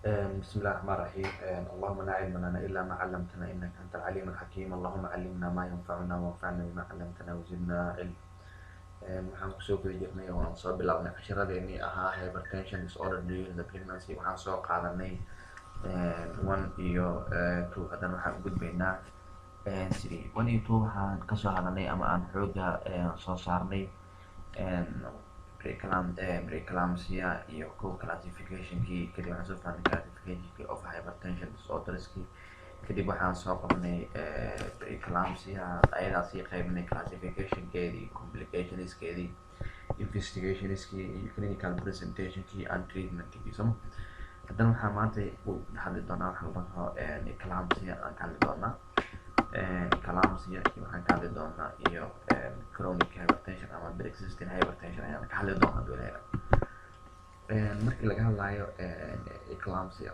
بسم الله الرحمن الرحيم. اللهم لا علم لنا إلا ما علمتنا إنك أنت العليم الحكيم. اللهم علمنا ما ينفعنا وانفعنا بما علمتنا وزدنا علم. Waxaan kusoo guda jirnay oo aan soo bilaabnay casharadeenii ahaa hypertension disorder during the pregnancy. Waxaan soo qaadanay one iyo two, haddana waxaan u gudbaynaa three. One iyo two waxaan kasoo hadalnay ama aan xooga soo saarnay preeclampsia iyo co classificationkii. Kadib waxaan soo fahnay classificationkii of hypertension disorderskii. Kadib waxaan soo qabnay preeclampsia, ayadaa sii qaybnay classificationkeedii, complicationskeedii, investigationskii iyo clinical presentationkii and treatmentkii soma. Haddana waxaan maanta u hadli doonaa waxa la dhaho eclampsia. Aan ka hadli doonaa eclampsia iyo waxaan ka hadli doonaa iyo chronic hypertension ama pre-existing hypertension ayaan ka hadli doonaa duleera. Markii laga hadlayo eclampsia,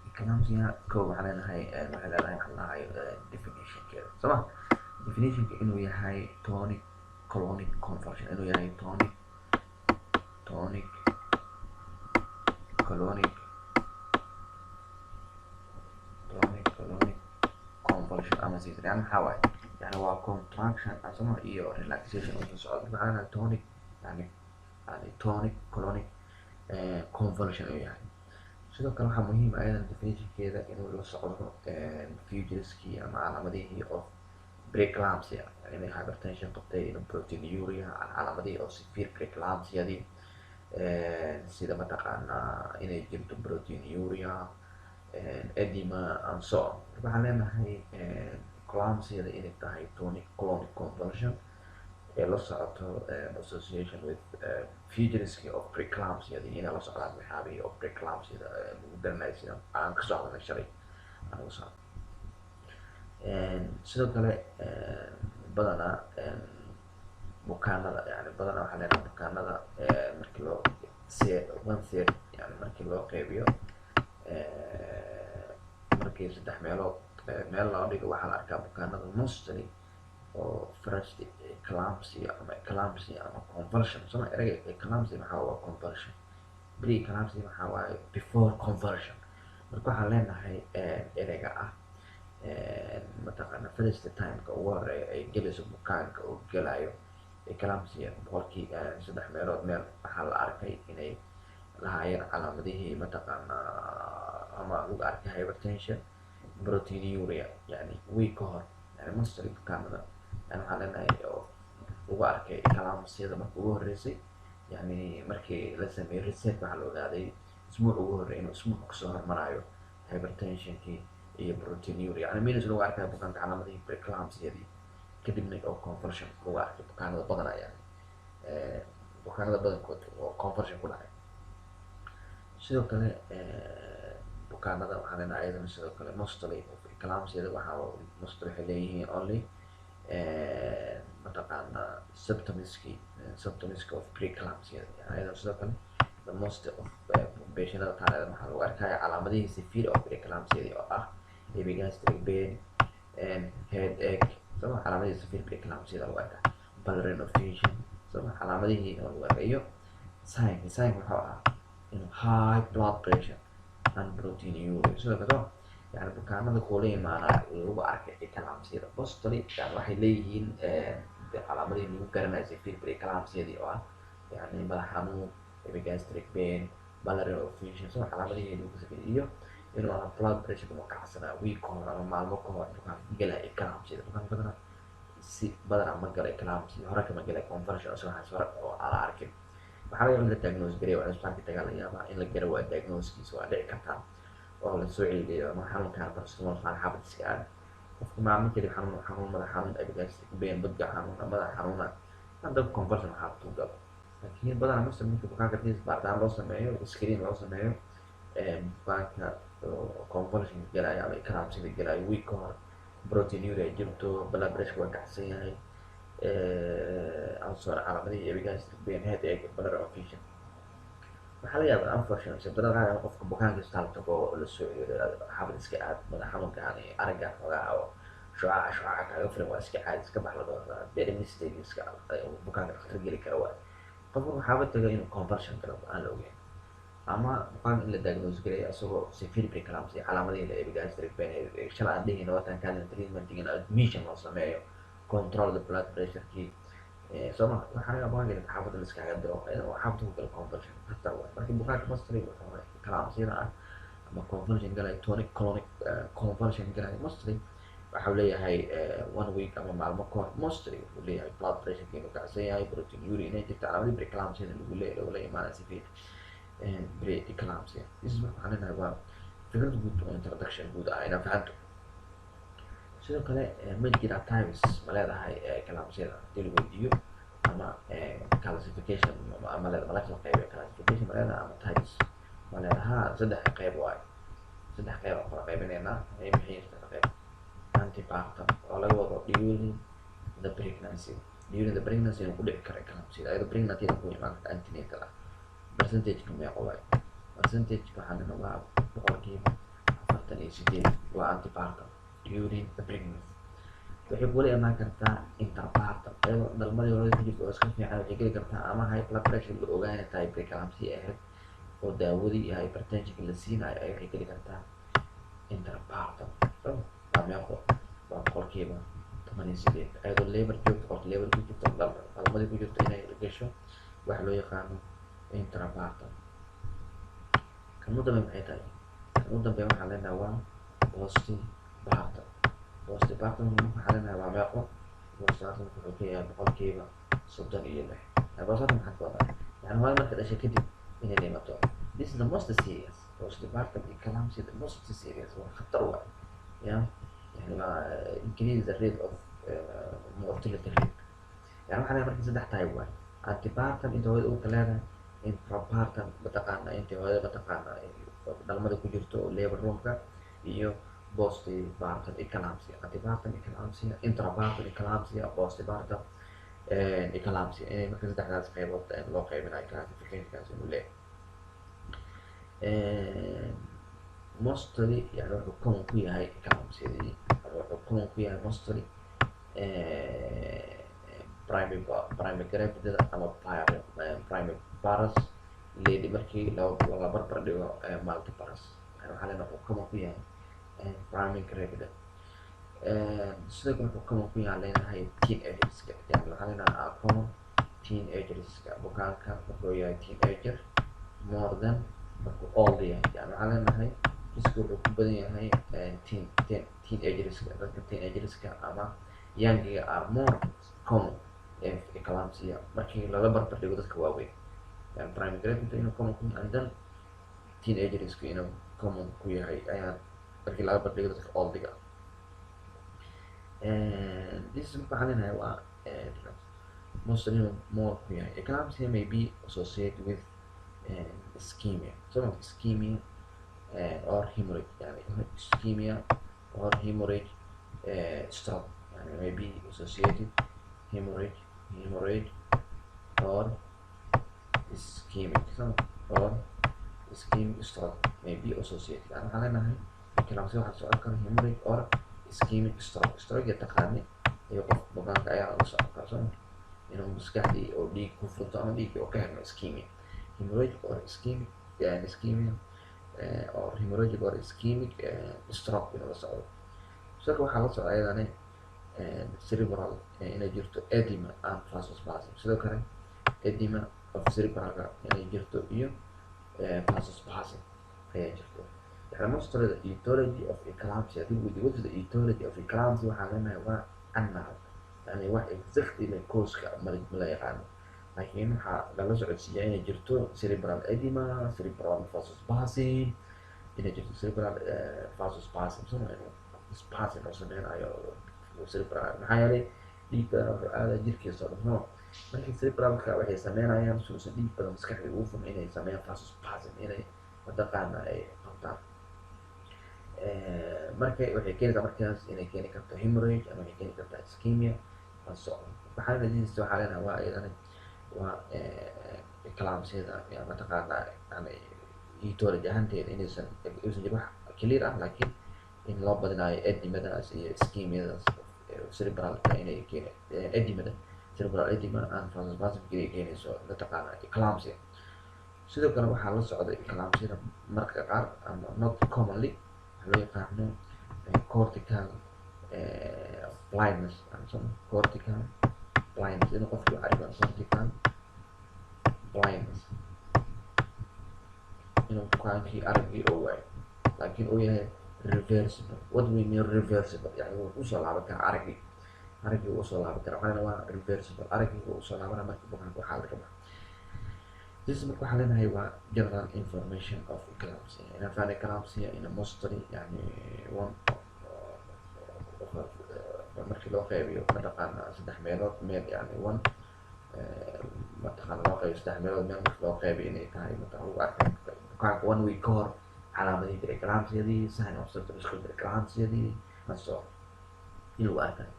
eclampsia ko waxaan leenahay, waxay leedahay waxa la dhahayo definitionkeeda soo ma. Definitionka inuu yahay tonic clonic convulsion, inuu yahay tonic clonic convulsion ama seizure. Yani maxaa waaye? Yani waa contraction asama iyo relaxation oo soo socda. Maxaa leenahay? Tonic, yani tonic clonic convulsion inuu yahay. Sidoo kale waxaa muhiim ayadan definitionkeeda inuu la socdo featureskii ama calaamadihii of preeclampsia, inay hypertension qabtay, inuu proteinuria, calaamadihii oo severe preeclampsiadii, sida mataqaanaa inay jirto proteinuria, edema and so on. Marka waxaan leenahay eclampsiada inay tahay tonic clonic convulsion ee la socoto association with featureski of preeclampsia, inay la socdaan waxyaabihii of preeclampsia lagu garanayo, sida aan kasoo hadalnay shalay aan uga socdo. Sidoo kale badanaa bukaanada, yani badanaa waxaa leenahay bukaanada markii loo one third, yani markii loo qeybiyo, markii saddex meelood meel loo dhigo, waxaa la arkaa bukaanada mostly oo first eclampsia ama eclampsia ama convulsion soma. Erayga eclampsia maxaa waa? Convulsion. Pre-eclampsia maxaa waaye? Before convulsion. Marka waxaan leenahay ereyga ah mataqaana first timeka ugu horeeya ay gelayso bukaanka oo gelayo eclampsia, boqolkii saddex meelood meel waxaa la arkay inay lahaayeen calaamadihii mataqaana ama lagu arkay hypertension, proteinuria, yani week ka hor. Yani mostly bukaanada, yani waxaan leenahay oo lagu arkay eclampsiada marka ugu horreysay, yani markii la sameeyey research, waxaa la ogaaday isbuuc ugu horreey inuu isbuuc kasoo hormarayo hypertensionkii iyo proteinuria, yani means lagu arkay bukaanka calaamadihii preeclampsiadii, kadibna oo convulsion lagu arkay bukaanada badanaa, yani bukaanada badankood oo convulsion ku dhacay. Sidoo kale bukaanada waxaa leenahay ayadana sidoo kale mostly of eclampsiada waxaa mostly waxay leeyihiin only mataqaana symptomski of preeclampsia. Ayadana sidoo kale the most of patientada qaar ayadana waxaa lagu arkaya calaamadihii severe of preeclampsia oo ah epigastric pain, headache soma, calaamadihii severe preeclampsia lagu arkaa, blurring of vision soma, calaamadihii oo lagu arkay iyo sign wuxuu ahaa inuu high blood pressure and proteinuria. Sidoo kale yani bukaanada kula imaanaya lagu arkay eclampsiada mostly, yani waxay leeyihiin calaamadihii lagu garanayo severe preeclampsiadii oo ah yani madax xanuun, epigastric pain, blurring of vision soo, calaamadihii lagu sameeyay iyo inuu ahaa blood pressure inuu kacsanaa week ka hor ama maalmo ka hor bukaanka gelaya eclampsiada. Bukaanka badanaa si badanaa ma galo eclampsia, hore kama gelay convulsion isagoo waxaas hore oo aan la arkin. Waxaa laga yaabaa in la diagnose gareeyo, waa isbitaalka tagaa laga yaabaa in la garo, waa diagnosekiisa waa dhici kartaa oo lasoo celiyo ama xanuunkan paracetamol qaar xabad iska aad. Qofka maalmo kadib xanuun xanuun, madax xanuun, epigastric pain, badga xanuuna, madax xanuuna, hadda convulsion waxaa ku galo. Laakiin badanaa mase marka bukaanka hadii baaritaan loo sameeyo, screen loo sameeyo, bukaanka convulsion galaya ama eclampsia galayo week ka hor, proteinuria jirto, blood pressure waa kacsan yahay, also calaamadihii epigastric pain, headache, blur of vision. Waxaa laga yaabaa unfortunately sabdarada qaar in qofka bukaanka isbitaal tago oo la soo celiyo, xabad iska aad, madax xanuunkan iyo aragga xoogaa oo shucaaca shucaaca kaaga furan waa iska caadi, iska bax la dhaho. Very mistake iska bukaanka dhakhtar geli kara waay. Qofka waxaaba tago inuu convulsion galo aan la ogeyn. Ama bukaanka in la diagnose gareeyo isagoo severe preeclampsia, calaamadihii la epigastric pain shalay aan dhihina, watan kaalin treatment in admission loo sameeyo, control the blood pressure-kii, soo ma? Waxaa laga bukaanka in xaafadda la iskaga diro, oo xaafadda ku galo convulsion, khatar waay. Marka bukaanka mostly eclampsia ah ama convulsion galay, tonic clonic convulsion galay, mostly waxau leeyahay one week ama maalmo kahor mostly wuxuu leeyahay blood pressure inuu kacsan yahay, proteinuria inay jirto, calaamadii preeclampsia lagu leeyahay lagula imaanaya, severe pre-eclampsia. This is marka waxaan leenahay waa fikrad guud oo introduction guud ah inaa fahanto. Sidoo kale, ma jira types ma leedahay eclampsiada hadii la weydiiyo, ama classification ma leedahay, ma la kala qaybiyo, classification ma leedahay ama types ma leedahay? Ha, saddex qayb waaye, saddex qayb aan kala qaybineynaa. Ay maxay saddex qayb? Antepartum, oo laga wado during the pregnancy, during the pregnancy inuu ku dhici karo eclampsia, ayadoo pregnancy ku imaan karta, antenatal ah. Percentage-ka meeqa waaye? Percentage waxaa nina waa 48% waa antepartum, during the pregnancy. Waxay kula imaan kartaa intrapartum, iyadoo dhalmadii hore ku jirto oo iska fiican waxay geli kartaa, ama high blood pressure la ogaanay tahay preeclampsia ahayd oo daawadii iyo hypertensionka la siinayo ay, waxay geli kartaa intrapartum. So waa meeqo? Waa 18%, iyadoo labor joogto, qolka labor ku jirto, dhalmadii ku jirto, inay gasho waxa loo yaqaano intrapartum. Kan u dambe maxay tahay? Kan u dambe waxaan leenahay waa postpartum. Postpartum waxaan leenahay waa meeqo? Postpartum wuxuu ka yahay 36%. Postpartum maxaa ka wadaa? Yani hooyo marka dhashay kadib inay dhimato. This is the most serious, postpartum eclampsia, the most serious, waa khatar waay ya. Yani waa increase the rate of mortality rate. Yani waxaa leenahay marka saddex type waay: antepartum, inta hooyada uurka leedahay; intrapartum, mataqaana inta hooyada mataqaana dhalmada ku jirto labor roomka; iyo postpartum eclampsia. Antepartum eclampsia, intrapartum eclampsia, postpartum eclampsia, inay marka saddexdaas qaybood loo qaybinayo, classificationkaas inuu leeyahay. Mostly yani wuxuu common ku yahay eclampsiadii, ama wuxuu common ku yahay mostly primigravida ama primiparous lady markii la barbar dhigo multiparous. Yani waxaa leenahay wuxuu common ku yahay primigravida. Sidoo kale wuxuu common ku yahay leenahay teenagerska. Yani waxaa leenahay common teenagerska, bukaanka markuu yahay teenager more than markuu old yahay. Yani waxaa leenahay risk wuxuu ku badan yahay teenagerska, dadka teenagerska ama youngiga are more common eclampsia markii lala barbar dhigo dadka waaweyn. Yani primigravida inuu common ku yahay and then teenagerska inuu common ku yahay ayaa markii laga barbardhigo dadka oldiga. This marka waxaan leenahay waa mostly more ku yahay. Eclampsia may be associated with ischemia, some of ischemia or hemorrhage, yani ischemia or hemorrhage, stroke, yani may be associated hemorrhage or ischemic, some or ischemic stroke may be associated. Yani waxaan leenahay eclampsia waxaa socon kara hemorrhage or ischemic stroke. Stroke ya taqaani iyo qof bukaanka ayaa la socon kara, soo inuu maskaxdii oo dhiig ku furto ama dhiig oo ka helno ischemia, hemorrhage or ischemic, yani ischemia or hemorrhagic or ischemic stroke inuu la socdo. Sidoo kale waxaa la socda ayadani cerebral inay jirto edema and vasospasm. Sidoo kale edema of cerebralka inay jirto iyo vasospasm ayaa jirto. Yani most of the etiology of eclampsia hadii weydiyo, what is the etiology of eclampsia, waxaan leenahay waa unknown. Yani wax exactly like cause-ka ma la yaqaano, laakiin waxaa lala socodsiiyaa inay jirto cerebral edema, cerebral vasospasm, inay jirto cerebral vasospasm, soma inuu spasm oo sameynayo cerebral. Maxaa yeelay dhiig badan wuxuu aadaa jirkiisa oo dhan, no? Markii cerebralka waxay sameynayaan suusan dhiig badan maskaxda ugu furmin, inay sameeyaan vasospasm, inay mataqaana ay qabtaan. Marka waxay keenaysaa markaas inay keeni karto hemorrhage ama waxay keeni kartaa ischemia and so on. Waxaa waxaa leenahay waa iyadana waa eclampsiada mataqaana, yani etiology ahaanteeda inaysan uusan jirin wax clear ah, laakiin in loo badinayo edemadaas iyo ischemiadaas cerebralka inay keen edemada, cerebral edema and vasospasm inay keenayso mataqaana eclampsia. Sidoo kale waxaa la socda eclampsia marka qaar, ama not commonly, waxaa loo yaqaano cortical blindness, cortical blindness, inuu qofkii arko cortical blindness, inuu bukaankii araggii oo waayo, laakiin uu yahay reversible. What we mean reversible? Yani wuu usoo laaban karaa araggii, araggii wuu usoo laaban karaa. Waxaana waa reversible, araggii wuu usoo laabanaa marka bukaanka waxaa laga baxa. This marka waxaa leenahay waa general information of eclampsia. Inaan fahno eclampsia in mostly, yani one markii loo qaybiyo, mataqaana, saddex meelood meel, yani one mataqaana loo qaybiyo saddex meelood meel marki loo qaybiyo, inay tahay mataqana lagu arkay bukaanka one week ka hor calaamadihii preeclampsiadii, sign of symptoms preeclampsiadii and so on, in lagu arkay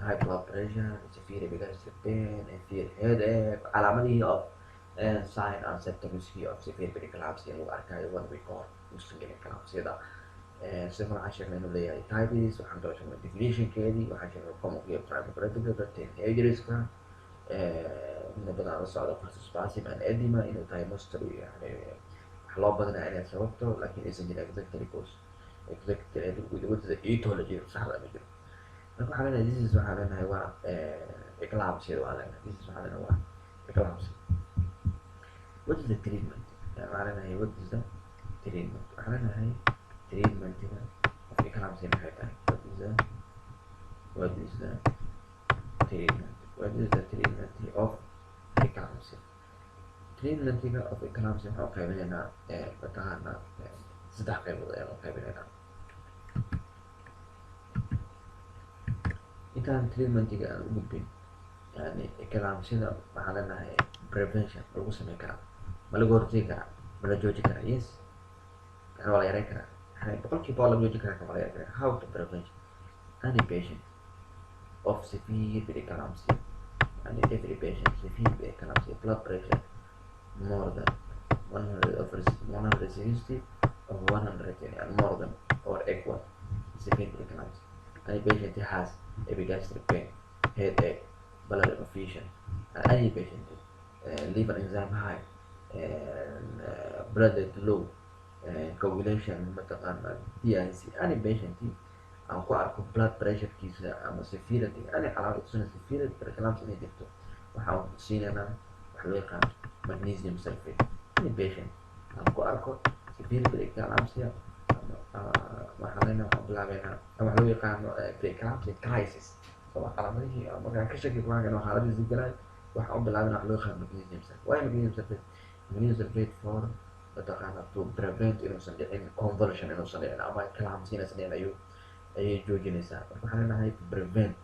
high blood pressure, severe epigastric pain, severe headache, calaamadihii of sign and symptoms of severe preeclampsia in lagu arkayo one week ka hor uusan gelin eclampsiada. Sidoo kale waxaan sheegnay inuu leeyahay types, waxaan kaloo sheegnay definitionkeedii, waxaan sheegnay commonly primary teenagerska inta badan la socda vasospasm and edema, inuu tahay mostly, yani wax loo badanaya inay sababto, laakiin aysan jirin exactly cause, exactly with the etiology saxda ma jiro. Marka waxaan leenahay this is, waxaan leenahay waa eclampsia, waa leenahay this is, waxaan leenahay waa eclampsia. What is the treatment? Waxaan leenahay what is the treatment? Waxaan leenahay treatmentiga of eclampsia maxay tahay? What is the treatment? What is the treatment of eclampsia? Treatmentiga of eclampsia waxaan u qaybinaynaa, mataqaana, saddex qaybood ayaan u qaybinaynaa. Intaan treatmentiga aan u gudbin, yani eclampsida waxaan leenahay prevention lagu sameyn karaa, ma laga hortegi karaa, ma la jooji karaa? Yes, yani waa la yareyn karaa, yani 100% waa la jooji karaa, waa la yareyn karaa. How to prevention? Any patient of severe preeclampsia, yani every patient severe preeclampsia, blood pressure more than 100 over 160 over 110, and more than or equal severe preeclampsia. Any patient has epigastric pain, headache, blood effusion, and any patient liver enzyme high and blood low, coagulation mataqaana DIC, any patient aan ku arko blood pressurekiisa ama severity, any calaamad tusina severe preeclampsia inay jirto, waxaan siinaynaa waxa loo yaqaan magnesium sulfate. Any patient aan ku arko severe preeclampsia ama waxaan leenahay waxaan bilaabeynaa ama waxa loo yaqaano preeclampsia crisis, soo calaamadihii markaan ka shaki bukaanka inuu xaaladiisa galayo, waxaan u bilaabina waxa loo yaqaan magnesium sulfate. Why magnesium sulfate? Magnesium sulfate for mataqaana to prevent inuusan dhicin convulsion, inuusan dhicin ama eclampsia inaysan dhicin ayay joojinaysaa. Marka waxaan leenahay to prevent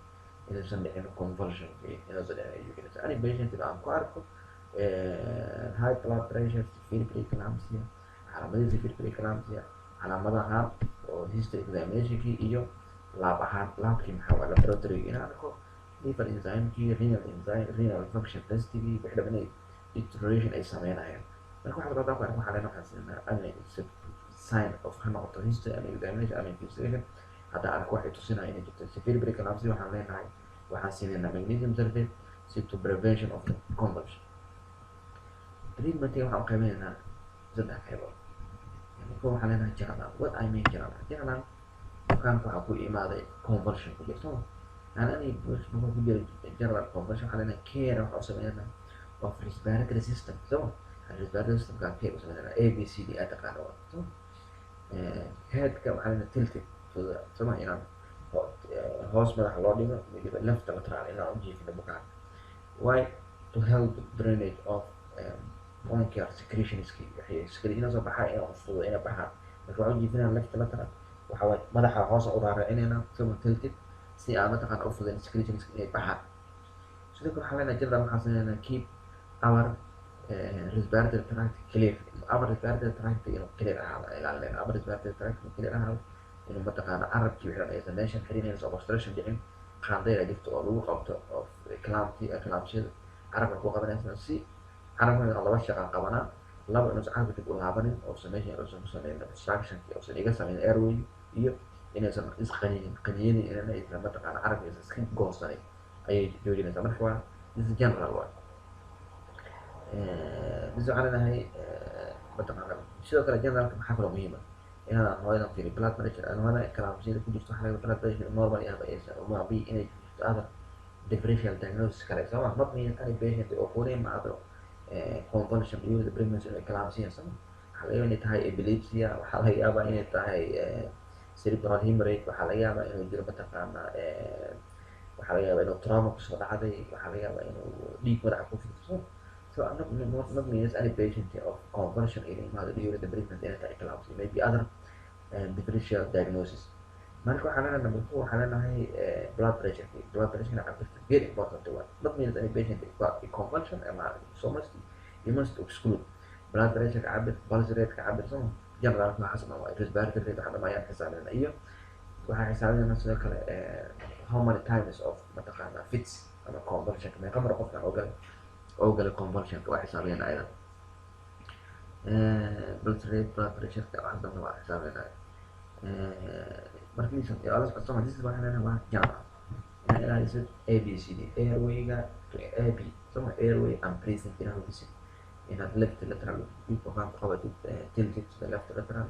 inuusan dhicin convulsion, inuusan dhicin ayay joojinaysaa. Any patient aan ku arko high blood pressure, severe preeclampsia, calaamadihii severe preeclampsia, calaamadahan oo history examinationkii iyo lab ahaan, labkii maxaa waa laboratory, inaan arko liver enzymekii, renal enzyme, renal function testigii, wixii dhan inay deterioration ay sameynayaan. Marka waxaa haddaan ku arko, waxaa leenahay waxaan siinaa any sign of, ha noqoto history ama examination ama investigation, haddaan arko waxay tusinaya inay jirto severe preeclampsia, waxaan leenahay waxaan siinaynaa magnesium sulfate si to prevention of the convulsion. Treatmentiga waxaan u qaybinaynaa saddex qaybood. Marka waxaan leenahay general. What I mean general? General, bukaanka waxaa ku imaaday convulsion ku jirto, yani any bukaan ku jira general convulsion, waxaa leenahay care waxaa u sameynaa of respiratory system, so respiratory systemka care u sameynaa, A B C D aa taqaano waa. So headka waxaa leenahay tilted to the, soma inaan hoos madaxa loo dhigo, weliba left lateral inaan u jiifino bukaanka. Why? To help drainage of bronchial secretionski, wixii secretion soo baxaa inuu fududo inay baxaan. Marka waxaan u jiifinaa left lateral, waxa waaye madaxa hoos u raaracinayna, soma tilted, si aan mataqaana u fududeyn secretionski inay baxaan. Sidoo kale waxaan leenahay general waxaan sameynaa keep our respiratory tract clear, upper respiratory tract inuu clear ahaado ilaalinayna, upper respiratory tract inuu clear ahaado, inuu mataqaana carabkii wixii dhan aysan meeshan xirinayso, obstruction dhicin. Qaandayra jirto oo lagu qabto oo eclampti eclampsiyada carabka ku qabanaysa, si carabka laba shaqan qabanaa: laba, inuusan carabka dib u laabanin oosan meesha uusan ku sameynin obstruction, uusan iga sameynin airway, iyo inaysan isqaninin, qaniyadii inana aysan mataqaana carabka aysan iska goosanin ayay joojinaysaa. Marka waa this is general one. Bis waxaan leenahay, mataqaana, sidoo kale generalka maxaa kaloo muhiim ah inaan hooyadan fiiriyo blood pressure aan hooyada eclampsia ku jirto. Waxaa laga blood pressure normal yahay aysan uma bi inay jirto other differential diagnosis kale, soo ma? Not mean any patient oo kula imaado convulsion during the pregnancy or eclampsia, soo ma? Waxaa laga yaabaa inay tahay epilepsia, waxaa laga yaabaa inay tahay cerebral hemorrhage, waxaa laga yaabaa inuu jiro, mataqaana, waxaa laga yaabaa inuu trauma kusoo dhacday, waxaa laga yaabaa inuu dhiig madaxa ku fidso. So not means any patient of convulsion in imaado during the pregnancy inay tahay eclampsia, maybe other differential diagnosis. Marka waxaan leenahay, number four, waxaan leenahay blood pressure. Blood pressure cabirta very important one. Not means any patient convulsion ama, so must you must exclude. Blood pressure ka cabir, pulse rate ka cabir, soo general waxaas dhan waa respiratory rate, waxa dhan ayaan xisaabinayna. Iyo waxaan xisaabinayna sidoo kale how many times of, mataqaana, fits ama convulsion, meeqa mar qofkan oo galay convulsionka waa xisaabinayna ayadan. Pulse rate, blood pressure ka, waxaas dhan waa xisaabinayna. Markiisa ala socodso. This is waxaan leenahay waa general inaad ilaalisid A B C D airwayga to A B, soma? Airway and breathing inaad hubisid, inaad left lateral bukaan ku qabatid, tilted to the left lateral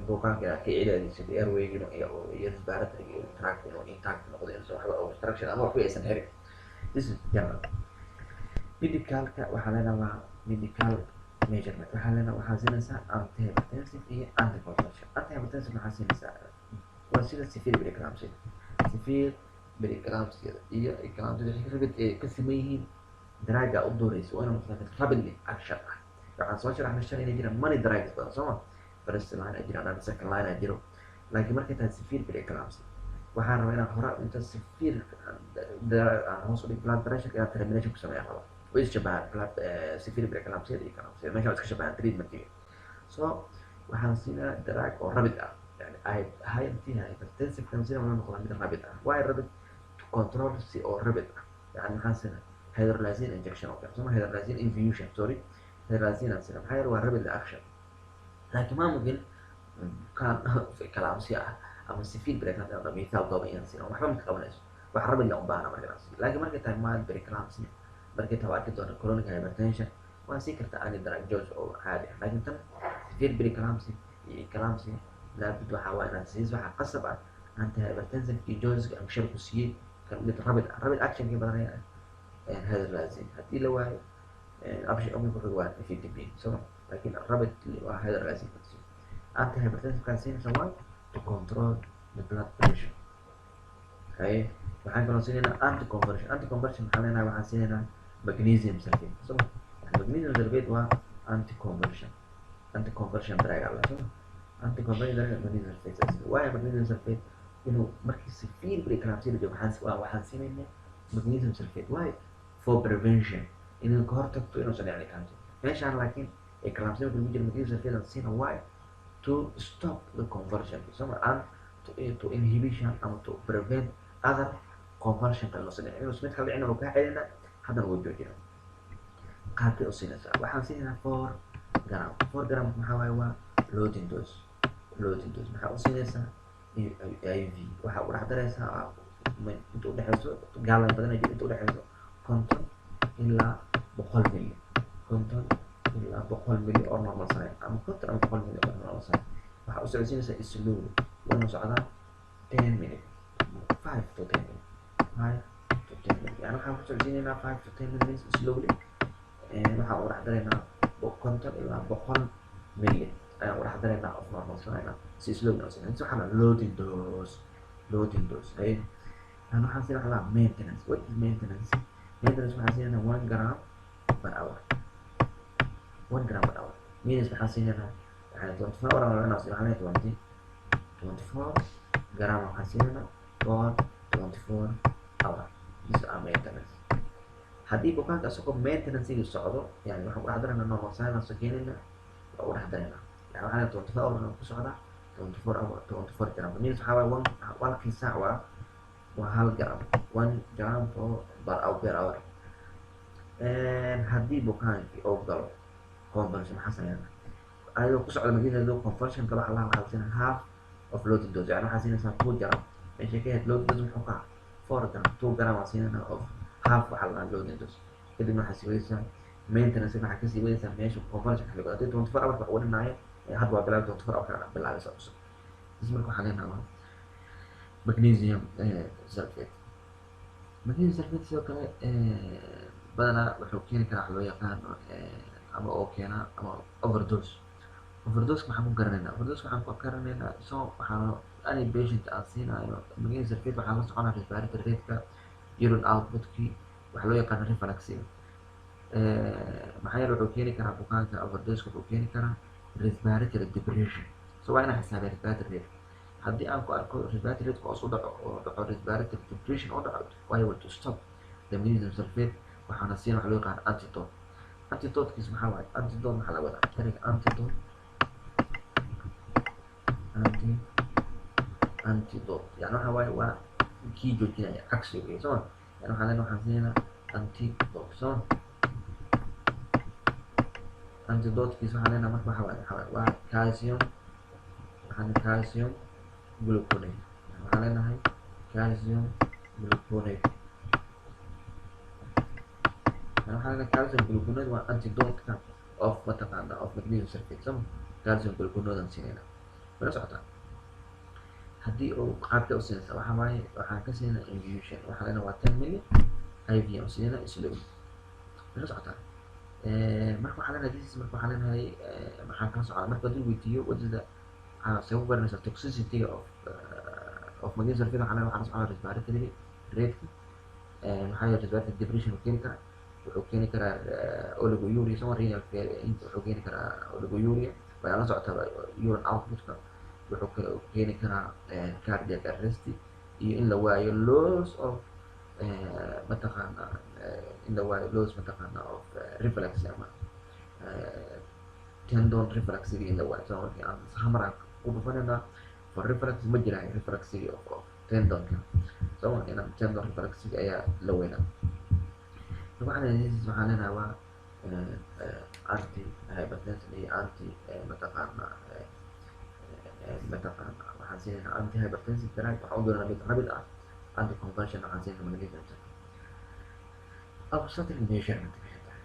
bukaanka, inaad ka ilaalisid airwayga iyo respiratory tract inuu intact noqdo, inuusan waxba obstruction ama waxba aysan xirin. This is general. Medicalka waxaa leenahay waa medical measurement. Waxaa leenahay, waxaa siinaysaa antihypertensive iyo anticonvulsion. Antihypertensive maxaa siinaysaa? Waa sida severe preeclampsia. Severe preeclampsia iyo eclampsia waxay rabid ay ka siman yihiin drugga u dooraysa waa inuu noqdaa mid rapidly action ah. Waxaan soo sharaxnay shalay inay jiraan many drugs badan, soo ma? First line ay jiraan and second line ay jiro, laakiin markay tahay severe preeclampsia, waxaan rabaa inaan hore inta severe aan hoos u dhig blood pressure, inaan termination ku sameeyaan rabaa. Way is shabahaan blood severe preeclampsia iyo eclampsia, meesha waa iska shabahaan treatmentiga. So waxaan siinaa drug oo rapid ah, yani high antihypertensive kan sina wuxuu noqdaa mid rapid ah. Why rapid? To control si oo rapid ah. Yani maxaan siinaa? Hydralazine injection oo kale, soma? Hydralazine infusion, sorry, hydralazine aan siinaa. Maxaa yeele waa rapid action. Laakiin ma mumkin kan eclampsia ah ama severe preeclampsia ama methyldopa inaan siino, waxba ma ka qabanayso. Wax rapid la u baahna marka inaan siiyo. Laakiin markay tahay mild preeclampsia, markay tahay, arki doona, chronic hypertension, waa sii kartaa any drug choice oo caadi ah. Laakiin tan severe preeclampsia iyo eclampsia, laabud waxaa waa inaad siis, waxaa qasab ah antihypertensive iyo choice aan shar ku siiyey kan mid rapid ah. Rapid action ka badanaya hydralazine. Haddii la waayo, option option ku waa nifedipine, so laakiin rapid waa hydralazine. Antihypertensive kan siinaysa waa to control the blood pressure. Haye, waxaan kaloo siinaynaa anticonvulsion. Anticonvulsion maxaan leenahay? Waxaan siinaynaa magnesium sulfate, so magnesium sulfate waa anticonvulsion drug alla, so anticonvulsion drug magnesium sulfate. Waayo magnesium sulfate inuu markii severe preeclampsia la joogo, waxaan siinaynaa magnesium sulfate. Why? For prevention, inuu ka hortagto inuusan dhicin eclampsia meeshaan. Laakiin eclampsia marka lagu jiro, magnesium sulfate aan siina. Why? To stop the convulsion, so and to inhibition ama to prevent other convulsion kale inuusan dhicin, inuusan mid kale dhicin oo kaa celina, haddana wuu joojina. Qaabkay u siinaysaa? Waxaan siinaynaa 4 gram. 4 gram maxaa waaye? Waa loading dose. Loading dose maxaa u siinaysaa? IV waxaa u dhex daraysaa inta udhexeyso gaalan badan jiro, inta udhexeyso 50 ilaa 100 milli, 50 ilaa 100 milli oo normal saline, ama 50 ama 100 milli oo normal saline. Waxaa u socodsiinaysaa slowly, waana socdaa 10 minute, 5 to 10 minute, 5 to 10 minute. Yani waxaan ku socodsiinaynaa 5 to 10 minutes slowly. Waxaan u dhex daraynaa 50 ilaa 100 milli ayaan u dhex daraynaa of normal saline si slowly oo siinaa. Waxaa la loading dose, loading dose. Ay yani waxaan siin waxaa maintenance. What is maintenance? Maintenance waxaan siinaynaa 1 gram per hour. 1 gram per hour means waxaan siinaynaa, waxaan 24 hour aan waxaan leeyahay 24 gram waxaan siinaynaa for 24 hour. This is our maintenance. Haddii bukaanka isagoo maintenancegi socdo, yani waxaan ku dhex daraynaa normal saline aan soo keenayna, waa u dhex daraynaa. Yani waxaan 24 hour ku socdaa, 24 hour, 24 gram means waxaa waaye one halkii saac waa 1 gram, 1 gram for per hour, per hour. Haddii bukaankii uu galo convulsion, maxaa sameynaa? Ayadoo ku socda magnesium convulsion galo, waxaa waxaa siinaa half of loading dose. Yani waxaa siinaysaa 2 gram meesha ka ahayd. Loading dose muxuu ka 4 gram, 2 gram waa siinayna of half waxaa la dhahaa loading dose. Kadibna waxaa siwaysaa Maintenance waxaa kasii wadaysaa meesha convulsion xilligood. Haddii 24 hours wax uga dhinaayeen, hadda waa bilaabay, 24 hour kana bilaabaysa cusub. Is marka waxaa leenahay waa magnesium sulfate. Magnesium sulfate sidoo kale badanaa wuxuu keeni karaa wax loo yaqaano ama oo keenaa ama overdose. Overdose maxaan ku garanaynaa? Overdose waxaan ku garanaynaa, so waxaa any patient aan siinayo magnesium sulfate waxaa la soconaa respiratory rate-ka, urine output-kii, waxaa loo yaqaano reflux-iga. Maxaa yeele wuxuu keeni karaa bukaanka overdose, wuxuu keeni karaa respiratory depression. So waa inaan xisaabiya respiratory rate. Haddii aan ku arko respiratory rate hoos u dhaco oo dhaco respiratory depression oo dhaco, I will to stop the magnesium sulfate. Waxaana siin waxa loo yaqaan antidote. Antidote-kiis maxaa waaye? Antidote maxaa laga wadaa? Ereyga antidote, antidote yani waxa waaye waa kii joojinaya, cagsi wey, soo ma? Yani waxaan leenahay, waxaan siinaynaa antidote. Soo antidote-kiis waxaan leenahay marka waxa waaye waa calcium. Waxaan calcium gluconate, waxaan leenahay calcium gluconate. Yani waxaan leenahay calcium gluconate waa antidote-ka of mataqaana of magnesium sulfate. Soo calcium gluconate aan siinayna mala socotaa? Haddii uu qaabka u siinaysa waxa waaye, waxaan ka siinaa infusion. Waxaa leenahay waa 10 milli IV aan siinayna slowly. Mala socotaa? Marka waxaa leenahay this, marka waxaa leenahay maxaan kala socdaa? Marka haddii weydiiyo wadada see ku garanaysaa toxicity of magnesium sulfate, waxaa leenahay waxaa la socdaa respiratory rate-ka. Maxaa yeelay respiratory depression uu keeni karaa, wuxuu keeni karaa oliguria, soma? Renal wuxuu keeni karaa oliguria, waa la socotaa. Urine output-ka wuxuu kale keeni karaa cardiac arrest iyo in la waayo loss of mataqaana, in la waayo loss mataqaana of reflex ama tendon reflexigi in la waayo. So markii aan hamar aan ku dhufanayna for reflex ma jiraayo, reflexigi of tendonka, so inaan tendon reflexigi ayaa la weynaa. Waxaan leenahay waa anti hypertension iyo anti mataqaana waxaan siinaynaa anti hypertensive drug. Waxaan u doonaa mid rapid ah. Anti convulsion waxaan siinaa magnesium sulfate. Obstetric measurement maxay tahay?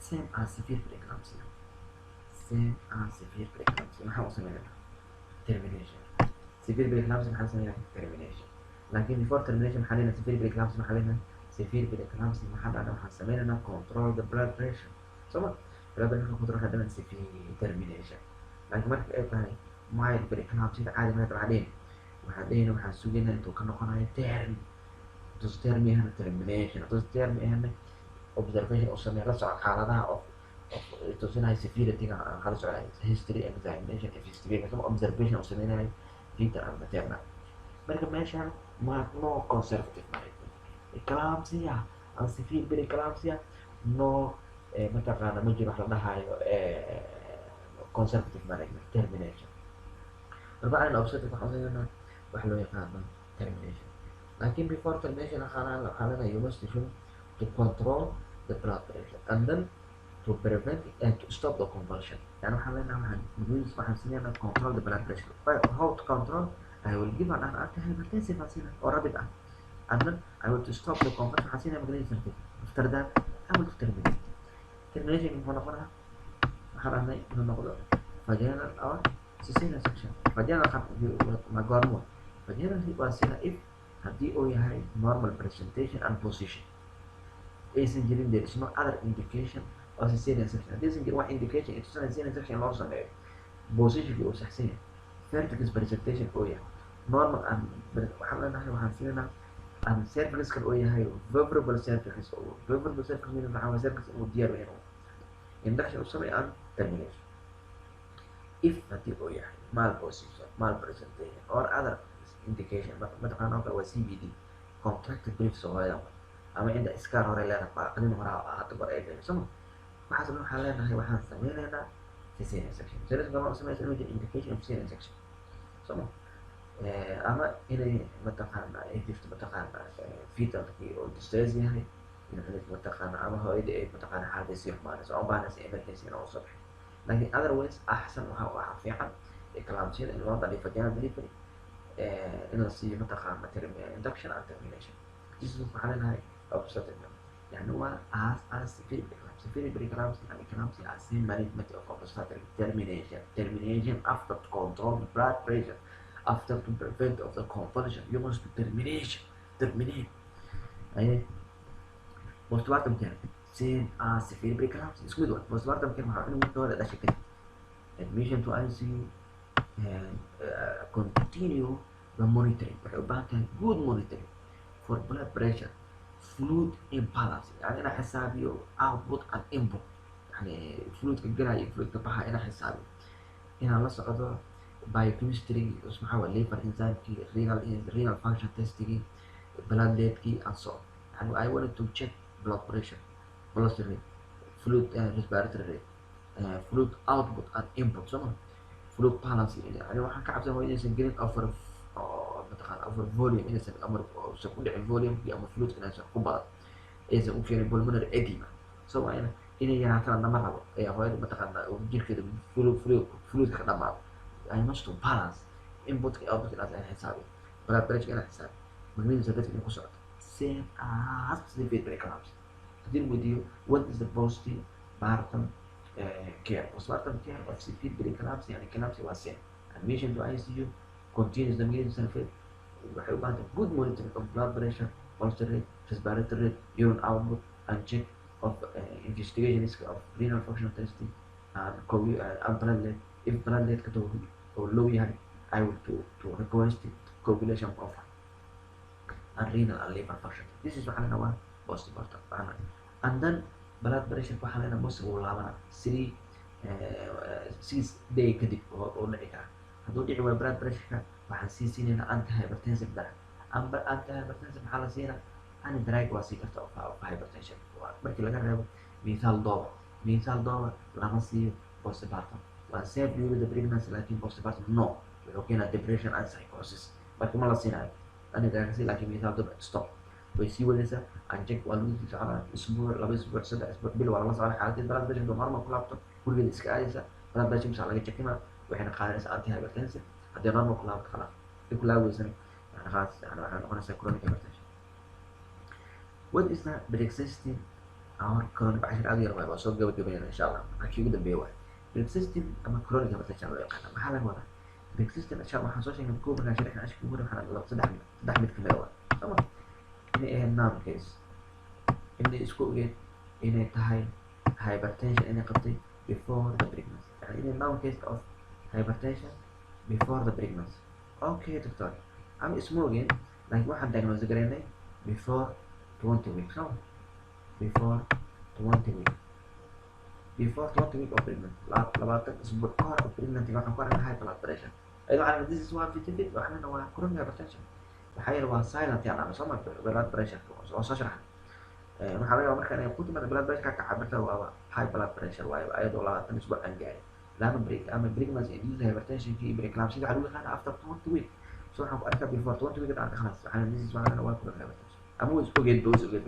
Same as severe preeclampsia, same as severe preeclampsia. Maxaan u sameynaa? Termination. Severe preeclampsia maxaan sameynaa? Termination. Laakiin before termination maxaa leenahay? Severe preeclampsia maxaa leenahay? Severe preeclampsia maxaa dhacda? Waxaan sameynaynaa control the blood pressure, soo ma? Blood pressure control waxaa dhaman severe termination. Laakiin marka ay tahay mild preeclampsia caadi marka waxaan dhehina waxaan sugaynaa intuu ka noqonayo term. Hadduu term yahana termination, hadduu term yahana observation u sameeya, la soco xaaladaha of tusinayo severity-ga aan kala socday, history, examination, investigation, observation u sameynayo fetal and maternal. Marka meeshan ma no conservative management. Eclampsia and severe preeclampsia, no mataqaana, ma jiro wax la dhahayo conservative management, termination. Marka waxaan obstetric waxaan sameynaa wax loo yaqaano termination. Laakiin before termination waxaa leenahay you must show to control the blood pressure and then to prevent and to stop the convulsion. Yani waxaan leenahay waxaan siinaynaa control the blood pressure. How to control? I will give an antihypertensive aan siinaa oo rapid ah, and then I will to stop the convulsion waxaan siinaa magnesium sulfate. After that I will to terminate. Termination muxuu noqonayaa? Waxaan dhahnay inuu noqdo vaginal or cesarean section. Vaginal ma goormo? Vaginal waa sina if haddii uu yahay normal presentation and position, aysan jirin, there is no other indication of cesarean section. Haddii aysan jirin wax indication ay tusanaya cesarean section loo sameeyo, positionkii uu saxsan yahay, vertex presentation uu yahay normal and waxaan leenahay waxaan siinaynaa and cervixkan uu yahay favorable cervix. Favorable cervix meaning waxaa waye cervix uu diyaar u yahay induction u sameeyo and termination. If haddii uu yahay mal position, mal presentation or other indication, mataqaana oo kale waa CPD, contracted pelvis oo hooyada ama cinda scar hore leedahay, qalin hore hadda hore ay gashay, soma? Waxaas dhan waxaan leenahay waxaan sameynaynaa cesarean section. Cesarean section waa sameynaysa inuu jiro indication of cesarean section, soma? Ama inay mataqaana ay jirto mataqaana fetalkii oo distress yahay, in mataqaana ama hooyadii ay mataqaana xaaladii sii xumaanayso oo baahnaysa emergency in soo baxay. Laakiin otherwise axsan waxa fiican eclampsia in loo dhaliyo vaginal delivery, in la siiyo mataqaana induction and termination. This is waxaa leenahay obstetric, yani waa as severe preeclampsia. Severe preeclampsia and eclampsia are same management of obstetric termination. Termination after to control the blood pressure, after to prevent of the convulsion, you must termination, terminate. Aye, postpartum care same as severe preeclampsia, isku mid waa. Postpartum care maxaa? Inuu marka hore dhashay kadib admission to ICU and continue the monitoring. Waxay u baahan tahay good monitoring for blood pressure, fluid imbalance, yani inaa xisaabiyo output and input, yani fluidka galaya iyo fluidka baxa inaa xisaabiyo, inaan la socdo biochemistry, maxaa waa liver enzymekii, renal function testigii, bloodletkii and so on. Yani I wanted to check blood pressure, pulse rate, fluid, respiratory rate, fluid output and input, soma fluid balance. Yani waxaan ka cabsan waa inaysan gelin over oo mataqaana over volume, inaysan ama usan ku dhicin volumekii ama fluidka inaysan ku badan, aysan u keenin pulmonary edema. So waa in inay yaraatana nama rabo ee hooyada mataqaana uu jirkeeda fluidka ka dhamaado. I must to balance inputka iyo outputka inaad xisaabiyo, blood pressure inaad xisaabiyo, magnesium sulfate inay ku socoto, same as severe preeclampsia. Haddii la weydiiyo what is the postpartum care, postpartum care of severe preeclampsia and eclampsia waa same: admission to ICU, continuous magnesium sulfate. Waxay u baahan tahay good monitoring of blood pressure, pulse rate, respiratory rate, urine output and check of investigations of renal function testing and and platelet. If platelet ka oo low yahay, I will to request coagulation profile and renal and liver function. This is waxaa leenahay waa postpartum waxaa. And then blood pressure waxaa leenahay most wuu laabanaa 3, 6 day kadib oo dhici kara. Hadduu dhici waayo blood pressure-ka, waxaan sii siinaynaa antihypertensive drug. Amba antihypertensive maxaa la siinaa? Any drug waa sii karta of hypertension, markii laga reebo methyldopa. Methyldopa lama siiyo postpartum. Waa safe during the pregnancy, laakiin postpartum no, wuxuu keenaa depression and psychosis. Marka ma la siinayo any drug si, laakiin methyldopa stop way sii wadaysaa. Anjeg waa lagu sii soconaa isbuuc, 2 isbuuc, 3 isbuuc, bil waa lala soconaa xaaladeed. Blood pressure hadduu normal ku laabto, gurigeeda iska aadaysa. Blood pressure misaa laga checkima, waxayna qaadanaysaa antihypertensive. Haddii normal ku laabto, khalaas. Haddii ku laabi yani khalaas, yani waxay noqonaysaa chronic hypertension. What is the pre-existing or chronic? Cashir aad u yar waay, waa soo gabagabeynayna insha Allah. Kii ugu dambeeya waay. Pre-existing ama chronic hypertension loo yaqaana maxaa laga wadaa? Pre-existing insha Allah waxaan soo sheegnay kow markaan sharaxna cashirka ugu hore, waxaan laba saddex mid kamid ah waay, soo ma? Inay ahayd known case, inay isku ogeed inay tahay hypertension inay qabtay before the pregnancy, yani inay known case of hypertension before the pregnancy. Okay doctor, ama isma ogeen, laakiin waxaan diagnose garaynay before 20 weeks, no, before 20 weeks, before 20 week of pregnancy, 20 isbuuc ka hor of pregnancy waxaan ku aragnay high blood pressure. Ayadoo waxaan this is waa fitafit, waxaan leenahay waa chronic hypertension. Maxaa yeele waa silent yaan soo ma blood pressure waa soo sharaxnay. Waxaa laga yaabaa marka inay ku timaado blood pressure ka cabirta waaba high blood pressure waayo, ayadoo 20 isbuuc aan gaarin laana break ama pregnancy induced hypertension iyo preeclampsia waxaa lagu yaqaana after 20 week. So waxaan ku arkaa before 20 week aan khalaas, waxaan this is waxaan waa chronic hypertension. Ama way is ogeed ba, is ogeed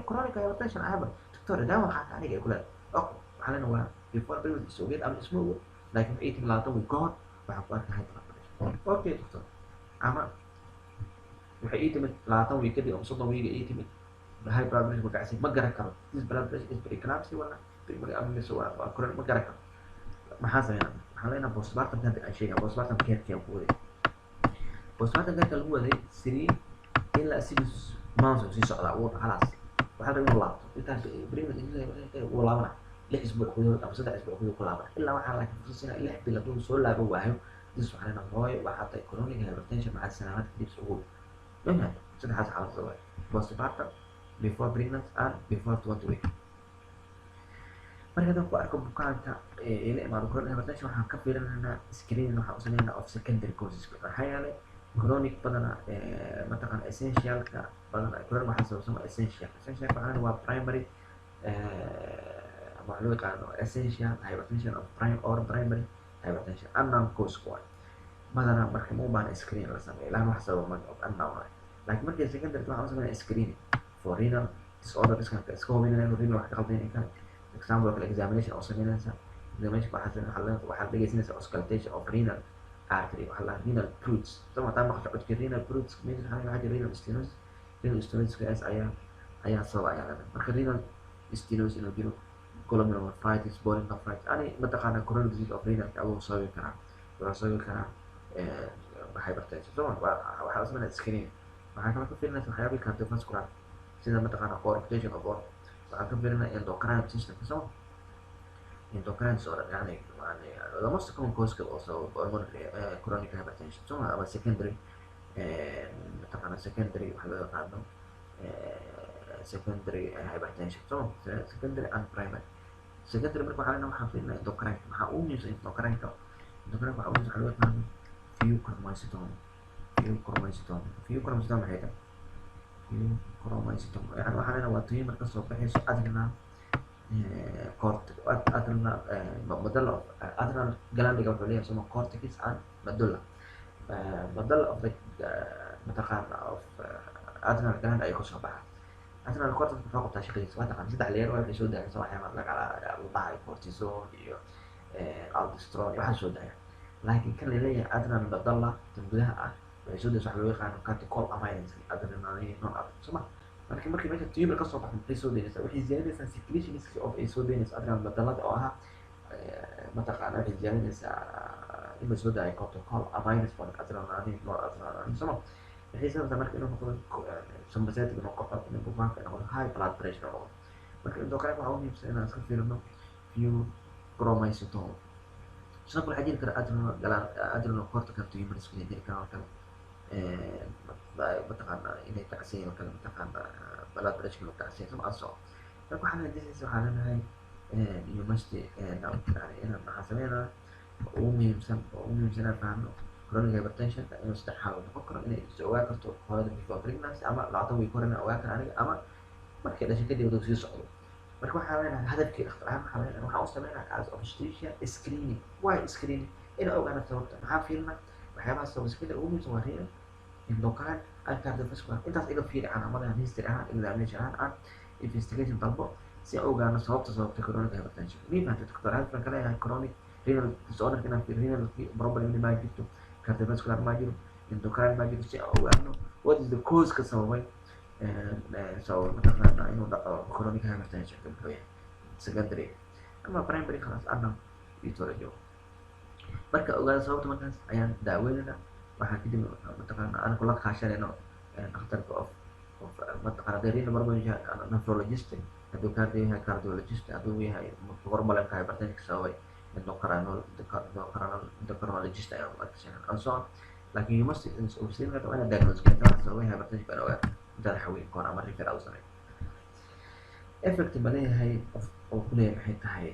chronic hypertension ahaba doctor daawa qaata aniga ay kule. Okay, waxaa leenahay waa before pregnancy is ogeed ama isma ogeed, laakiin waxay timi 20 week ka hor waxaan ku arkaa high blood pressure. Okay doctor, ama waxay ii timid 20 week kadib ama 30 week ii timid high blood pressure ma kacsi, ma garan karo this blood pressure is preeclampsia wala ama mise waa chronic, ma garan karo. Maxaa sameynaa? Waxaan leenahay postpartum hadda aan sheegay, postpartum care ku waday, postpartum care lagu waday 3 ilaa 6 months uu sii socdaa, wuu khalaas. Waxaa la rabaa inuu laabto intaas pregnancy, wuu laabana 6 isbuuc gudahood ama 3 isbuuc gudahood ku laabana. Ilaa waxaa laakiin fursad siinaa 6 bil. Hadduu soo laaban waayo, this waxaa leenahay hooyo waxaa tahay chronic hypertension. Maxaa sanaad kadib ugu ma saddexdaas xaaladood waay: postpartum, before pregnancy and before 20 week. Marka haddaan ku arko bukaanka ila imaado chronic hypertension, waxaan ka fiirinaynaa screening, waxaan u sameynaa of secondary causes. Maxaa yeelay chronic badana mataqaan essentialka badana chronic waxaa sababsan waa essential. Essential waxaa waa primary ama waxa loo yaqaano essential hypertension of prime or primary hypertension, unknown cause waay badanaa. Marka ma u baahna screen la sameeyo laan wax sababa of unknown waay. Laakiin markay secondary waxaan u sameynaa screening for renal disorder, iska hubinayna inuu renal wax ka qaldan yahay kale. Example kale, examination oo sameynaysa, examination waxaa waxaad dhegeysanaysa auscultation of renal artery, waxaa la renal bruits sama taa maqasho codka renal bruits meesha waxaa jira renal stenosis. Renal stenosis ayaa sababa ayaa leedahay. Marka renal stenosis inuu jiro Glomerulonephritis, polynephritis, yani mataqaana chronic disease of renal ayuu sababi karaa, wuxuu sababi karaa hypertension, soo ma? Waxaa sameynaya screen. Waxaa kaloo ka fiirinaysa waxyaabihii cardiovascular, sida mataqaana coarctation of aorta. Waxaan ka fiirinaya endocrine system, soo ma? Endocrine disorder, yani the most common cause oo sababa pulmonary chronic hypertension, soo ma? Ama secondary, mataqaana secondary waxa loo yaqaano secondary hypertension, soo ma? Secondary and primary. Secondary marka waxaa leenahay waxaan fiirinaya endocrine. Maxaa ugu muhiimsan endocrine-ka? Endocrine waxaa ugu muhiimsan waxa loo yaqaano pheochromocytoma. Pheochromocytoma, pheochromocytoma maxay tahay? Pheochromocytoma yani waxaa leenahay waa tumor kasoo baxayso adrenal cortex, adrenal medulla of adrenal glandiga. Wuxuu leeyahay, soma, cortex and medulla. Medulla of the mataqaana of adrenal gland ayay kasoo baxaa. Adrenal cortex muxuu qabtaa? Shaqadiisa waa taqaan, saddex layer waa. Waxay soo daayaan waxyaaba lagala la dhahayo cortisol iyo aldosterone iyo waxaa soo daaya. Laakiin kan laleeyahay adrenal medulla, tan gudaha ah, waxay soo daysa waxa loo yaqaano catecholamines, adrenaline, non, soma? Marka markii meesha tumor kasoo baxo, maxay soo daynaysaa? Waxay ziyaarinaysaa secretionska of ay soo daynaysa adrenal medullada oo ahaa mataqaana waxay ziyaarinaysaa in la soo daayo catecholamines for adrenaline, noradrenaline, soma? Waxay sababtaa marka inuu noqdo sympathetic, inuu kaco, inuu bukaanka noqdo high blood pressure noqdo. Marka endocrine waxaa ugu muhiimsan inaan iska fiirino pheochromocytoma. Sidoo kale waxaa jiri kara adrenal gland, adrenal cortical tumors inay jiri karaan oo kale, mataqaana inay kacsan yihiin oo kale, mataqaana blood pressure inuu kacsan yahay, soma? So marka waxaa leenahay this is, waxaa leenahay you must yani inaan maxaa sameynaa ugu muhiimsan oo ugu muhiimsan inaan fahno chronic hypertension inuu saddex xaalo noqon karo: inay is ogaan karto hooyada before pregnancy, ama 20 week hore inaan ogaan karo aniga, ama markay dhashay kadib uu sii socdo. Marka waxaa leenahay hadafkii dhakhtar ahaan waxaa leenahay waxaan u sameynaa as obstetrician screening. Why screening? Inaan ogaano sababta. Maxaa fiirina? Waxyaabaha sababa screening ugu muhiimsan waa renal, endocrine and cardiovascular. Intaas iga fiiri, calaamadahan, history ahaan, examination ahaan, aan investigation dalbo si aan ogaano sababta sababta chronic hypertension. Mii fahamtay, doctor? Hadafkan ka leeyahay chronic renal disorder inaan fiiriyo renal problem ma jirto, cardiovascular ma jiro, endocrine ma jiro, si aan ogaano what is the cause ka sababay, sababay mataqaana inuu dhaco chronic hypertension, muxuu yahay, secondary ama primary, khalaas anam etiology. Marka ogaado sababta, markaas ayaan daaweynayna. Waxaa kadib mataqaana aan kula kaashanayno dhakhtarka of mataqaana hadii renal problem yahay nephrologist, hadduu cardio yahay cardiologist, hadduu yahay problemka hypertension sababay endocrinologist ayaan la kaashanayna and so on. Laakiin you must observe waa inaad diagnose gareysa waxa sababay hypertension, inaa ogaato intaad xaweyn kahor ama refer aad u sameyn. Effect ma leeyahay of oo kuleeyahay maxay tahay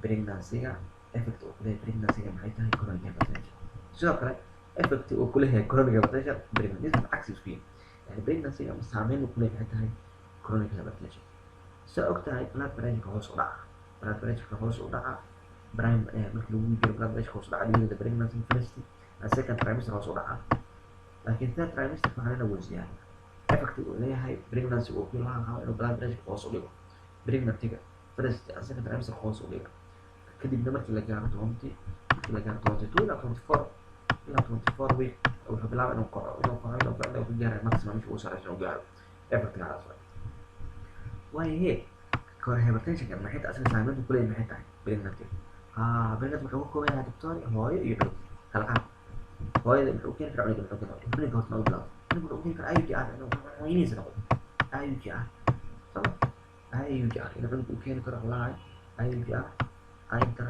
pregnancy-ga? Effect uu kuleeyahay pregnancy-ga maxay tahay chronic hypertension? Sidoo kale effect uu kuleeyahay chronic hypertension pregnancy, cagsi isku yihin, yani pregnancy-ga ama saameyn uu kuleeyahay maxay tahay chronic hypertension? Saa og tahay blood pressure hoos u dhaca, blood pressure hoos u dhaca prime markii lagu jiro, blood pressure hoos u dhaca during the pregnancy, first and second trimester hoos u dhaca, laakiin third trimester waxaa lena wuu ziyaada. Effect uu leeyahay pregnancy uu ku lahaan qabo inuu blood pressure hoos u dhigo pregnancy-ga first and second trimester hoos u dhiga. Kadibna markii la gaaro 20, markii la gaaro 22 ilaa 24, ilaa 24 week, wuxuu bilaaba inuu kaco, inuu kaco, inuu kaco, inuu ka gaarayo maximum meesha ugu sarreysa inuu gaaro. Effect-gaas waayahe kahor hypertension maxay tahay? Asaga saameynta ku leeyahay maxay tahay pregnancy? Ha, pregnancy wuxuu ka kooban yahay, doctor, hooyo iyo cunug. Kala qaad. Hooyada muxuu keeni karaa? Cunuga muxuu keeni karaa? Cunuga horta ma bilaabo. Cunuga wuxuu keeni karaa IUGR, inuu hooyadiisa noqdo IUGR, soma? IUGR inuu cunuga u keeni karo walahi IUGR, intra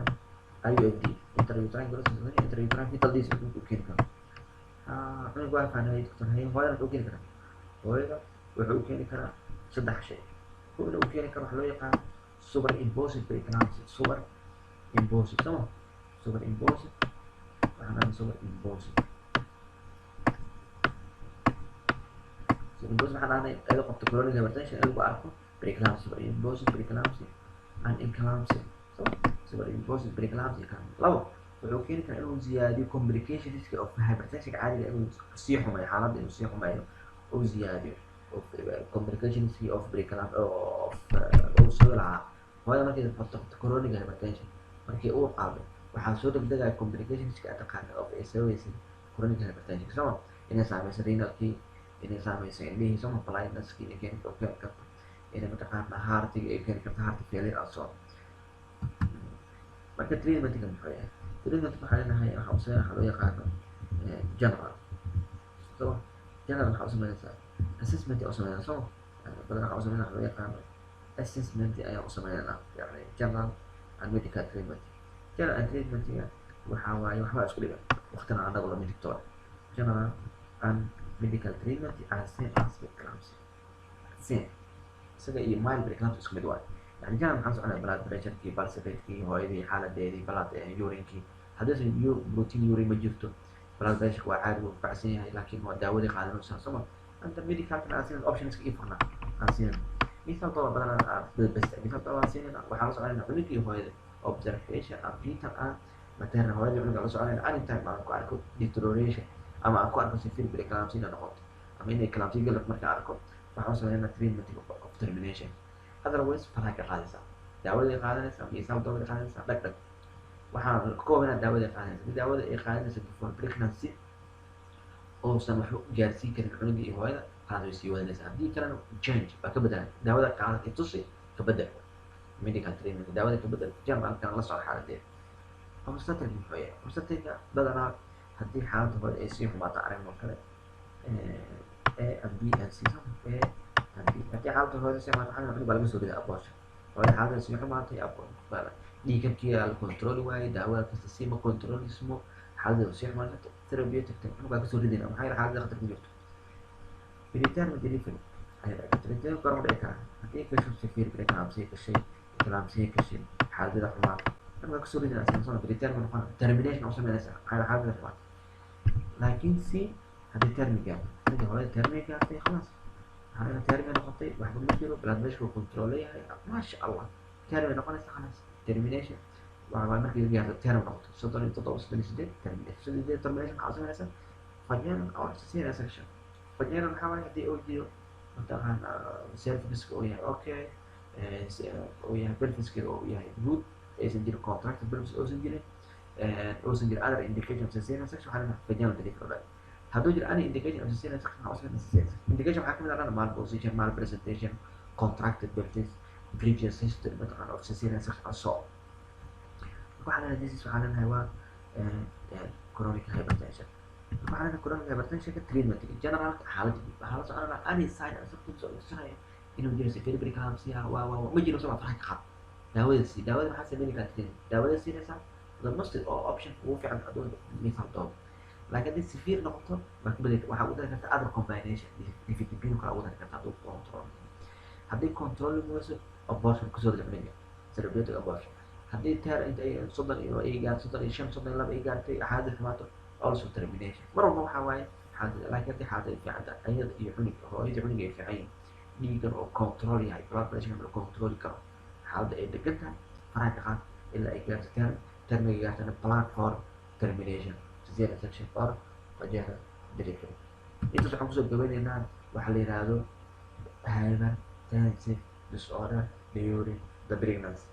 IUFD, intrauterine growth, intrauterine fetal disease cunuga u keeni karo. Cunuga waa fahnay, doctor. Haye, hooyada muxuu keeni karaa? Hooyada wuxuu u keeni karaa saddex shay. Kow, inuu u keeni karo waxa loo yaqaan superimposed preeclampsia. Superimposed, soma? Superimposed waxaan dhahnay, superimposed, superimposed waxaan dhahnay iyadoo qabto chronic hypertension in lagu arko preeclampsia, superimposed preeclampsia and eclampsia. So superimposed preeclampsia, eclampsia. Labo, wuxuu keeni karaa inuu ziyaadiyo complications of hypertension caadiga, inuu sii xumeeyo xaaladda, inuu sii xumeeyo uu ziyaadiyo of complications of preeclampsia of uu soo lahaa hooyada markay qabto chronic hypertension. Markii uu qaado, waxaa soo degdegaya complicationska taqaana of ay sababeysay chronic hypertension, soma? Inay saameyso renalkii, inay saameyso indhihii, soma? Blindnesskii inay keeni keeni karto, inay mataqaana heartiga ay keeni karto heart failure and so on. Marka treatmentka muxuu yahay? Treatmentka waxaa leenahay, waxaa u sameynaa waxaa loo yaqaano general. So general waxaa u sameynaysaa assessment ayaa u sameynaysaa. So badan waxaa u sameynaa waxaa loo yaqaano assessment ayaa u sameynayna, yani general and medical treatment. General and treatmentiga waxaa waaye waxbaa isku dhigan, waqtina anagu lama digtoor. General and medical treatment are same as preeclampsia, same isaga iyo mild preeclampsia isku mid waaye. Yani general maxaan soconaya? Blood pressurekii, pulse ratekii, hooyadii xaaladeedii, blood urinkii. Haddaysan protein urine ma jirto, blood pressure waa caadi, wuu kacsan yahay, laakiin waa daawadii qaadanaysaa soma. Anta medicalkan aan siinin, optionska ii furnaa aan siinin methyldopa badanaa best methyldopa aan siinayna. Waxaa la soconayna cunuga iyo hooyada, observation and fetal and maternal. Hooyada cunuga la soconayna. Anytime aan ku arko deterioration ama aan ku arko severe preeclampsia inay noqoto ama inay eclampsia galab markaan arko, waxaan sameynaa treatment of termination. Otherwise faraha ka qaadaysaa, daawaday qaadanaysaa, methyldopa qaadanaysaa, dhag dhag. Waxaan ka hubinaa daawada qaadanaysa. Haddii daawada ay qaadanaysa before pregnancy uusan waxba gaarsiin karin cunuga iyo hooyada, khalaas, way sii wadanaysaa. Haddii kalena change waa ka bedelan, daawada qaadatay tusi, ka bedel medical treatment, daawada ka bedel, generalkan la socda xaaladeeda. Obstetric muxuu yahay? Obstetrica badanaa haddii xaaladda hooyada ay sii xumaato arrin oo kale, A and B and C, A and B. Haddii xaaladda hooyada sii xumaato, waxaa cunug baa laga soo ridaa, abortion. Hooyada xaaladda sii xumaatay, dhiigabkii la controli waayey, daawada kasta sii ma controlismo, xaaladda sii xumaatay, therapeutic cunug baa kasoo ridayna. Maxaa yeele xaaladda khatar ku jirto. Preterm delivery ayaa dhici karta. Preterm goorma dhici karaa? Haddii gasho severe preeclampsia gashay, eclampsia gashay, xaaladada xumaato, cunug kasoo ridayna asana preterm noqon, termination u sameynaysa, maxaa yeele xaaladada xumaatay. Laakiin si haddii term gaarto, cunuga hooyada term gaartay, khalaas, waxaa term noqotay, waxba ma jiro, blood pressure control leeyahay, maasha Allah, term noqonaysa, khalaas, termination. Waa markay gaarto term noqoto 37, 38, termination. 38 termination maxaa sameynaysaa? Vaginal or cesarean section. Vaginal maxaa waaye? Haddii uu jiro mataqaana cervixka uu yahay okay, uu yahay pelviska uu yahay good, aysan jirin contracted pelvis, uusan jirin other indication of cesarean section, waxaa leedahay vaginal delivery dhan. Hadduu jiro any indication of cesarean section, waxaa usameynaa cesarean section. Indication waxaa kamid ah dhan malposition, malpresentation, contracted pelvis, previous history mataqaana of cesarean section and so on. Waxaa leenahay this is, waxaa leenahay waa chronic hypertension. Waxaa leenahay chronic hypertensionka treatment general, xaaladda guud waxaa la soconaa any sign and symptoms oo tusinaya inuu jiro severe preeclampsia. Waa ma jiro, soo faraha ka qaad, daawada sii. Daawada maxaa sameyn kartaa? Treatment daawada siinaysaa, the most oo option ugu fiican hadduu methyldopa. Laakiin haddii severe noqoto, waa ka bedeli, waxaa ugu dari kartaa other combination, nifedipine kale ugu dari kartaa hadduu control. Haddii control weyso, abortion kusoo rida cunuga, therapeutic abortion. Haddii teer inta ay 30 iyo ay gaarto, 35, 32 ay gaartay, xaaladda xumaato, also termination. Mar walba waxaa waaye xaaladda. Laakiin haddii xaaladda ay fiican tahay, ayada iyo cunuga, hooyada cunuga ay fiican yihiin, dhiiggan oo control yahay, blood pressure la controli karo, xaaladda ay degan tahay, faraha ka qaad ilaa ay gaarto term. Termiga gaartana plan for termination, cesarean section or vaginal delivery. Intaas waxaan kusoo gabanaynaa waxaa la yidhaahdo hypertensive disorder during the pregnancy.